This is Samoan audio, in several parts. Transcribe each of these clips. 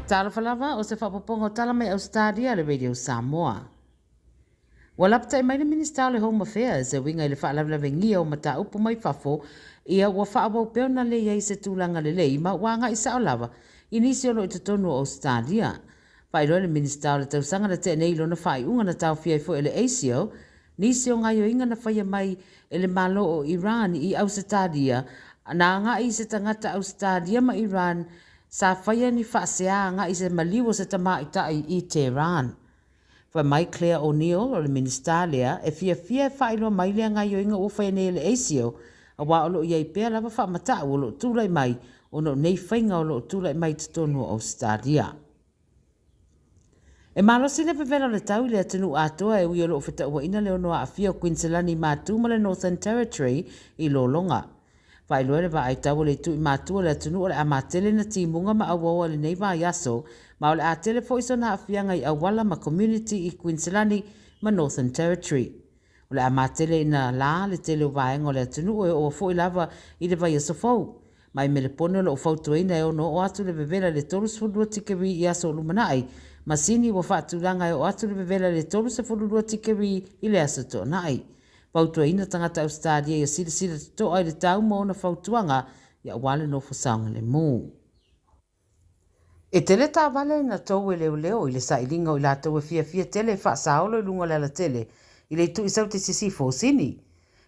Talofa lava, o se faaopoopoga o tala mai Ausetalia a le Radio Samoa. Ua lapatai mai le Minisita o le Home Affairs e uiga i le faalavelavegia o mataupu mai fafo, ia ua faaauau pea ona le i ai se tulaga lelei ma ua agai sao lava i nisi o lo o i totonu o Ausetalia. Faailoa e le Minisita o le tausaga na tea nei i lona faaiuga na taofia ai foi e le ASIO nisi o gaioiga na faia mai e le Malo o Iran i Ausetalia na agai i se tagata Ausetalia ma Iran sa faia ni faasea agai i se maliu o se tamaitai i Tehran. Fai mai Clare O'Neil o le Minisita lea e fiafia e faailoa mai lea gaioiga ua faia nei e le ASIO aua o lo o i ai pea lava faamatau o lo o tulai mai ona o nei faiga o lo o tulai mai i totonu o Ausetalia. E malosi le vevela o le tau i le atunuu atoa e ui o lo o fetauaina le ono aafia o Kuiniselani i Matu ma le Northern Territory i lologa. Faailoa le vaai tau o le itu i Matu o le atunuu o le a matele na timuga ma auaoa i lenei vaiaso ma o le a tele foi sona aafiaga i auala ma community i Kuiniselani ma Northern Territory. O le a matele ina la le tele o vaega o le atunuu e oo foi lava i le vaiaso fou. Mai Melepone o lo o fautuaina e ono oo atu le vevela i le 32 tikeri i aso o lumanai, masini ua faatulaga e oo atu le vevela i le 32 tikeri i le aso Toonai. Fautuaina tagata Ausetalia ia silasila totoa i le tau ma ona fautuaga ia aua le nofo saogalemu. E tele taavale na tou e leoleo i le sailiga o i latou e fiafia tele e faasaolo i luga o le alatele i le itu i Saute Sisifo o Sini.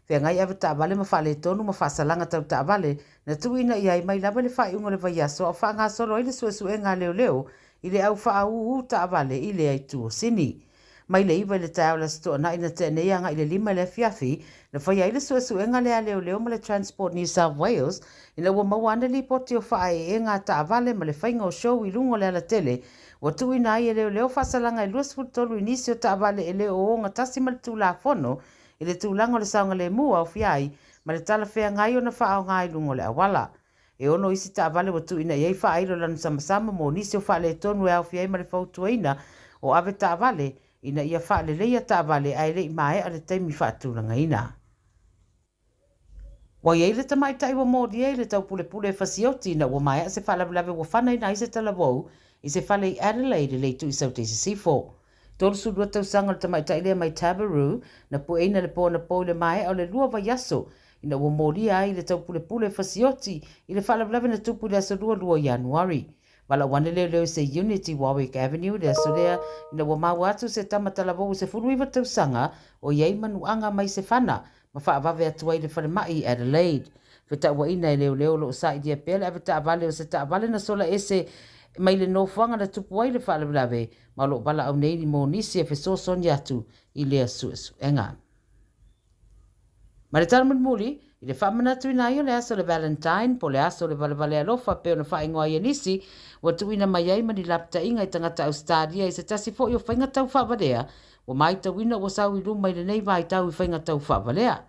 Feagai ave taavale ma faaletonu ma faasalaga tau taavale na tuuina i ai mai lava i le faaiuga o le vaiaso a o faagasolo ai le suesuega a leoleo i le au faaūū taavale i lea itu o Sini. Mai le 9 i le taeao o le Aso Toonai na tea nei agai i le 5 i le afiafi, na faia ai le suesuega lea a leoleo ma le Transport New South Wales ina ua maua ane lipoti o faaeeega a taavale ma le faiga o show i luga o le alatele ua tuuina ai e leoleo faasalaga e 23 i nisi o taavale e le o ogatasi ma le Tulafono i le tulaga o le saogalemu aofia ai ma le talafeagai ona faaaoga i luga o le auala. E ono isi taavale ua tuuina i ai faailo lanu samasama mo nisi o faaletonu e aofia ai ma le fautuaina o ave taavale ina ia faaleleia taavale ae le i maea le taimi faatulagaina. Ua i ai le tamaitai ua molia i le taupulepule e fasioti ina ua maea se faalavelave ua fanaina ai se talavou i se fale i Adelaide i le itu i Saute i Sisifo. 32 tausaga o le tamaitai lea mai Tabaroo, na pueina le po anapo i le maea o le lua vaiaso ina ua molia ai i le taupulepule fasioti i le faalavelave na tupu i le aso 22 o Ianuari. Valaau ane leoleo i se unit i Warwick Avenue i le aso lea ina ua maua atu se tama talavou e 19 tausaga o i ai manuaga mai se fana ma faavave atu ai i le falemai i Adelaide. Fetauaina e leoleo o lo o sailia pea le avetaavale o se taavale na sola ese mai le nofoaga na tupu ai le faalavelave ma o lo o valaau nei mo nisi e fesoasoani atu i lea suesuega. Ma le tala mulimuli, i le faamanatuina ai o le aso o le Valentine po o le aso o le valevale alofa pei ona faaigoa ai e nisi, ua tuuina mai ai ma ni lapataiga i tagata Ausetalia i se tasi foi o faiga tau faavalea ua maitauina ua sau i luma i lenei vaitau i faiga tau faavalea.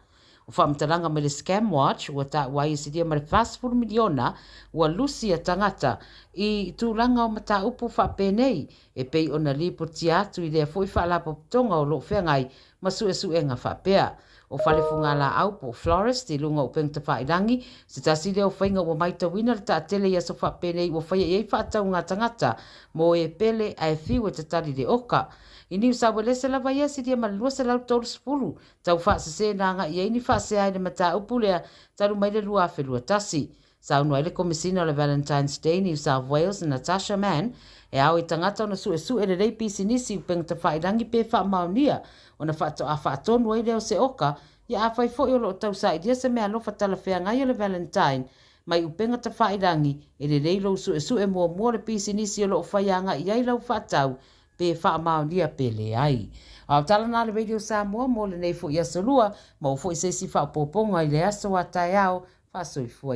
O faamatalaga mai le Scam Watch ua taua ai e silia ma le 40 miliona ua lusi a tagata i tulaga o mataupu faapenei e pei ona lipotia atu i lea foi faalapotopotoga o lo o feagai ma suesuega faapea. O fale fugalaau po o florist i luga o upega tafailangi, se tasi lea o faiga ua maitauina le taatele i aso faapenei ua faia i ai faatauga a tagata mo e pele ae fiu e tatali le oka. I Niu Sauelese lava ia silia ma le 230 tau faasese na agai i ai ni faasea i le mataupu lea talu mai le 2021. Saunoa ai le Komesina o le Valentine's Day New South Wales, Natasha Mann, e ao i tagata ona suesue lelei pisinisi upega tafailangi pe faamaonia ona faatoa faatonu ai lea o se oka, ia afai foi o lo o tausailia se meaalofa talafeagai o le Valentine mai upega tafailangi, e lelei lou suesue muamua o le pisinisi o lo o fai agai i ai lau faatau pe faamaonia pe leai. A o tala na a le Radio Samoa mo lenei foi aso lua, maua foi se isi faaopoopoga i le aso a taeao. Faasoifua.